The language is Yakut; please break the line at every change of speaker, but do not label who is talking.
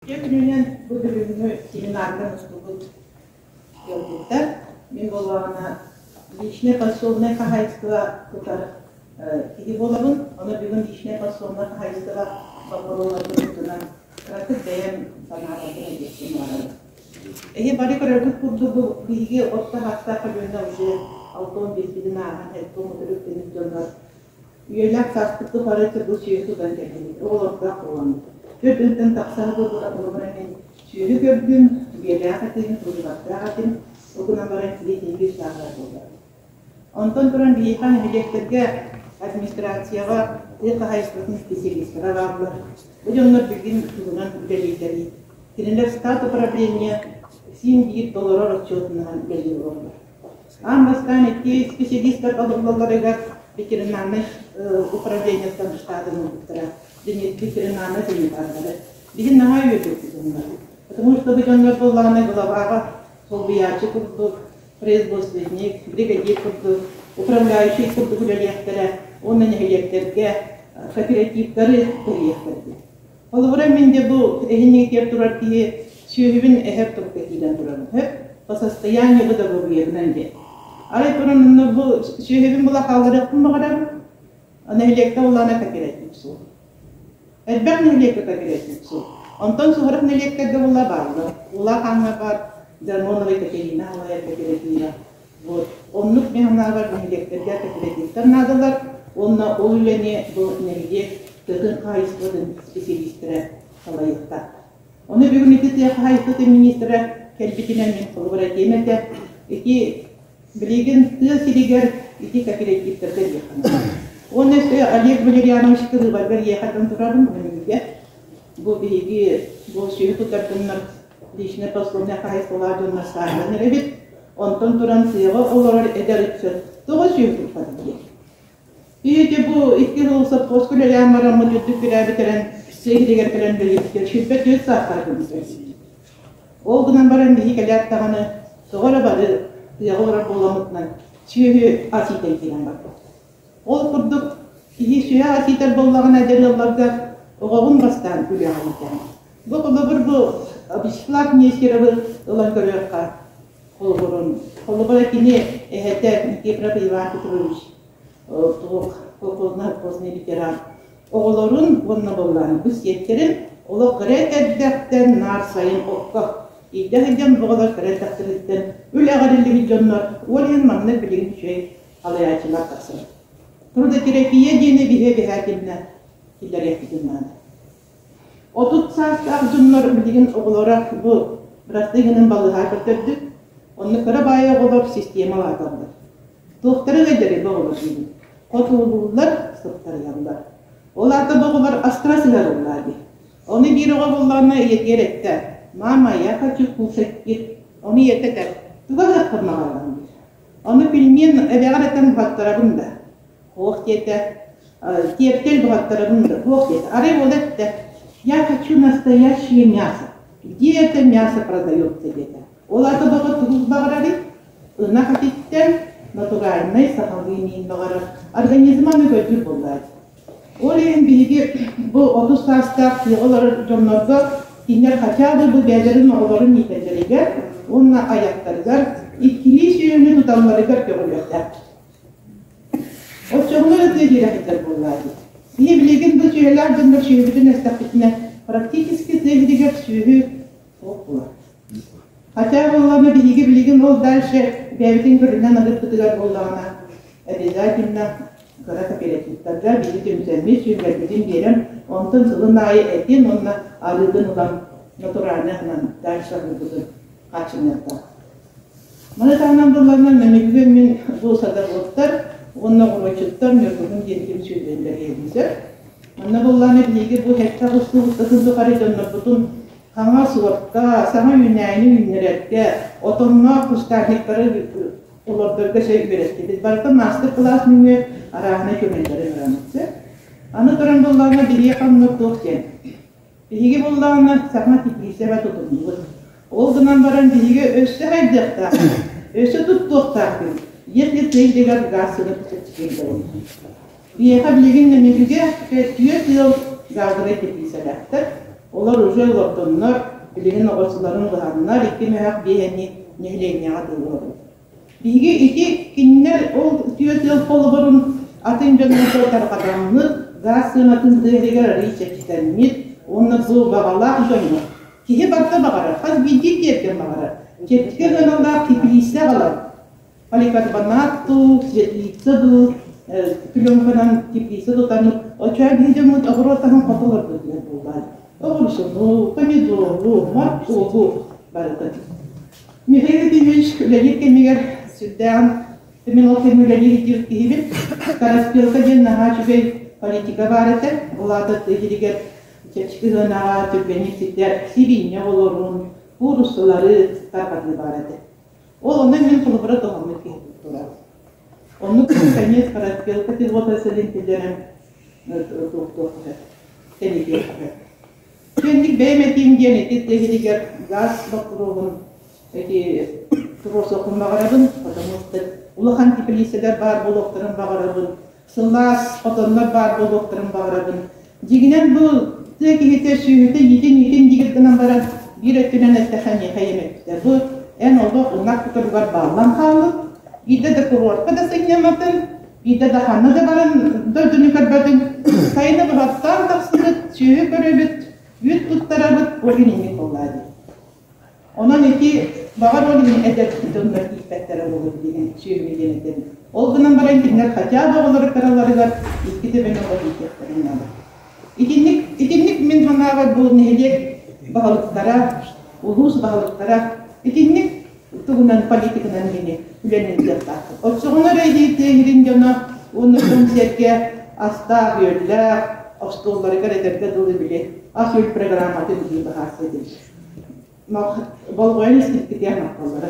Үтүө күнүнэн бу бүгүҥҥү семинарга мустубут ыалдьыттар. Мин буоллаҕына личнэй подсобнай хаһаайыстыба тутар киһи буолабын. Ону бүгүн личнэй подсобнай хаһаайыстыба боппуруолларын туһунан кыратык бэйэм санаабытын этиэхпин баҕарабын. Эһи бары көрөргүт курдук бу биһиги орто саастаах көлүөнэ уже 65-питин ааһан 73 үктэнит дьоннор Үйэлээх сааспыт тухары бу сүөһү тутан кэллибит, оҕолордоох буоламмыт. Түөрт ыйтан тахса сылдьыбыта холобура мин сүөһү көрдүм, биэлээх этим, туллубаттаах этим, ол гынан баран киһи сааһыра буолла. Онтон туран биһиэхэ нэһилиэктэргэ администрацияҕа тыа хаһаайыстыбатын специалистара бааллар. Бу дьоннор билигин тугунан үлэлииллэрий? Кинилэр стат управление син биир толорор отчуотунан үлэлии олороллор. Аан бастаан икки специалистар талыллалларыгар ветеринарнай управлениеттан штатын ылбыттара. Ветеринарнай санитардары. Билигин наһаа үөрбүппүт онно. Потому что бу дьоннор буоллаҕына главаҕа солбуйааччы курдук, производственник, бригадир курдук, управляющий курдук үлэлиэхтэрэ уонна нэһилиэктэргэ кооперативтары тэрийиэхтэрэ. Холобура, мин дьэ бу эһиннигитигэр турар киһи сүөһүбүн эһэр турукка киирэн турабын. Сөп? По состоянию договоруйабынан диэн. Арай туран онно бу сүөһүбүн була хаалларыахпын баҕарабын. Нэһилиэккэ улаана кооператив суох. Элбэх нэһилиэккэ кооператив суох. Онтон суһарах нэһилиэктэргэ була бааллар. Улаах Ааҥҥа баар Дармонова Екатерина салайар кооператива. Вот. Оннук мин санаабар нэһилиэктэргэ кооперативтар наадалар уонна ол үлэни бу нэһилиэк тыатын хаһаайыстыбатын специалистэрэ салайыахтаахтар. Ону бүгүн ити тыа хаһаайыстыбатын министрэ кэлбитинэн мин холобур этиэм этэ. Ити билигин тыа сиригэр ити кооперативтарга диэххэ наада. Уонна өссө Олег Валерьянович кырыыбаргар иэхэтэн турабын Нөмүгүгэ. Бу биһиги бу сүөһү тутар личнэй подсобнай хаһаайыстыбалаах дьоннор сааһыран эрэбит. Онтон туран сыаҕа олорор эдэр ыччат тоҕо сүөһү туппат диэн. Ийэтэ бу икки сыл совхозка үлэлээн бараммыт үрдүк күрээбитэрэн сыа кэлэн бэлиэбитигэр 24 саастаах гыммыт. Ол гынан баран биһи кэлээт даҕаны тоҕо эрэ бары тыаҕа олорор буоламмытынан сүөһү ас иитэн киирэн барбыт. Ол курдук киһи сүөһү ас иитэр буоллаҕына эдэр ыалларга оҕоҕун бастаан үлэҕэ иитэҕин. Бу холобур бу Вячеслав Нестеровы ылан көрүөххэ холобурун. Холобура кини эһэтэ Никифоров Иван Петрович туох колхозно-совхозный ветеран оҕолорун уонна буоллаан бу сиэттэрин олох кыра эрдэхтэн наар сайын окко илдьэ сылдьан бу оҕолор кыра эрдэхтэриттэн үлэҕэ эриллибит дьоннор ол иһин маннык билигин үчүгэй халайааччылар тахсар. Трудотерапия диэни биһи эбэһээтиннэ киллэриэхпитин наада. 30 саастаах дьоннор билигин оҕолоро бу бырастыы гынан балыыһа көрдөрдүк. Онно кыра баайы оҕолор системалааталлар. Туохтара ыалдьарый бу оҕолор диибин. Хотуулууллар, сыптарыйаллар. Ол аата бу оҕолор астара сыһарыллар дии. Ону биир оҕо буоллаҕына ийэтигэр эттэ: «Мама, я хочу кушать» диир. Ону ийэтэ этэр: «Туга ыһыахпын баҕараҕын?» диир. Ону пельмен эбэҕэр этэн буһаттарабын да. Ох диэтэ. Тиэптэл буһаттарабын да. Ох диэтэ. Арай уола эттэ: «Я хочу настоящее мясо. Где это мясо продается?» диэтэ. Ол аата баҕа тугу баҕарарый? Ынах этиттэн натуральнай сахалыы миин баҕарар. Организма аны көрдүүр буоллаҕа. Ол иһин биһиги бу 30 саастаах тыаҕа олорор дьоннорго кинилэр хотя бы бу бэйэлэрин оҕолорун иитэллэригэр уонна айахтарыгар иккилии сүөһүнү туталларыгар көҕүлүөхтээхпит. Оччоҕуна эрэ тыа киирэ сылдьар буоллаа дии. Биһи билигин бу сүөһүлээх дьоннор сүөһүбүтүн эстэхпитинэ практически тыа сиригэр сүөһү суох буолар. Хотя буоллаҕына биһиги билигин ол дальше бэйэбитин көрүнэн аһыырбытыгар буоллаҕына обязательно кыра кооперативтарга биһиги түмсэммит, сүллэрбитин биэрэн, онтон сылын аайы этин уонна арыытын ылан натуральный аһынан дальше аһыырбытын хааччыныахтаах. Маны таһынан буоллаҕына Нөмүгүгэ мин бу садоводтар уонна оҕуруотчуттар Ньургуһун диэн түмсүүлэрин иһэбин сөп. Манна буоллаҕына биһиги бу сэттэ аҕыс устатын тухары дьоннорбутун хаҥас уокка, саҥа үүнээйини үүннэрэргэ, отонноох кустарниктары олордорго сөп үөрэттибит. Барыта маастар-кылаас нөҥүө арааһынай көмөлөрү ыҥыраммыт сөп. Аны туран буоллаҕына биһиэхэ онно туох диэн. Биһиги буоллаҕына саҥа теплицэҕэ тутуннубут. Ол гынан баран биһиги өссө хайдыахтаахпыт, өссө туттуохтаахпыт. Если тыйдыгар газ сыны Биһиэхэ билигин Нөмүгүгэ түөрт ыал газовай теплицэлээхтэр. Олор уже олордоннор, билигин оҕурсуларын быһаннар, икки мөһөх биэһэни нэһилиэнньэҕэ атыылаһабыт. Биһиги ити кинилэр ол үтүө тыал холобурун атын дьоннорго тарҕатаммыт, гаас сыанатын тыаһыгар арыый чэпчэтэммит уонна бу баҕалаах дьоҥҥо киһи барыта баҕарар, хас биирдии тиэргэн баҕарар, чэпчэки сыаналаах теплица аҕалар, поликарбонат дуу, светлица дуу, пленканан теплица тутаммыт, оччоҕо биһи дьоммут оҕуруот аһын хото олорбут буоллаҕа. Оҕурсуну, помидору, моркуобу барытын. Михаил Ефимович үлэлиир кэмигэр сүрдээҕин мин ол кэмҥэ үлэлиир диир киһибин. Скороспелка диэн наһаа үчүгэй политика баар этэ. Ол аата тыа сиригэр чэпчэки сыанаҕа түргэнник ситэр сибиинньэ оҕолорун, кууруссалары тарҕатыы баар этэ. Ол онон мин холобура туһаммыт киһи турар. Оннук конец скороспелка пилота сылын киллэрэн туохтуохха тэнитиэххэ. Кэнник бэйэм этиим диэн ити тыа газ боппуруоһун эти туруорсуохпун баҕарабын, потому что улахан теплицэлэр баар буолуохтарын баҕарабын, сылаас хотоннор баар буолуохтарын баҕарабын. Дьиҥинэн бу тыа киһитэ сүөһүтэ иитин-иитин диир гынан баран биир өттүнэн эттэххэ миэхэ ийэм эппитэ бу эн олох ынах кутуругар бааллан хааллыҥ, биирдэ да курортка да сынньамматын, Биирдэ да ханна да баран дойдуну көрбөтүм. Сайыны быһаттаан тахсыбыт, сүөһү көрөбүт, үүт туттарабыт, ол иһин буоллаа дии. Онон ити баҕар ол иһин эдэр дьоннор тиийбэттэрэ буолуо билигин сүөһүнү диэн этэбин. Ол гынан баран кинилэр хотя бы оҕолоро кыраларыгар икки төбөнү оҕо иитиэхтэрин наада. Итинник, итинник мин санаабар бу нэһилиэк баһылыктара, улуус баһылыктара итинник туһунан политиканан кини үлэни ыытыахтаахпыт. Оччоҕуна эрэ тыа дьоно уонна дьон-сэргэ астаах-үөллээх остуолларыгар этэргэ дылы били ас-үөл программатын биһиги быһаарса этибит. Болҕойон истибиккитигэр махталлара.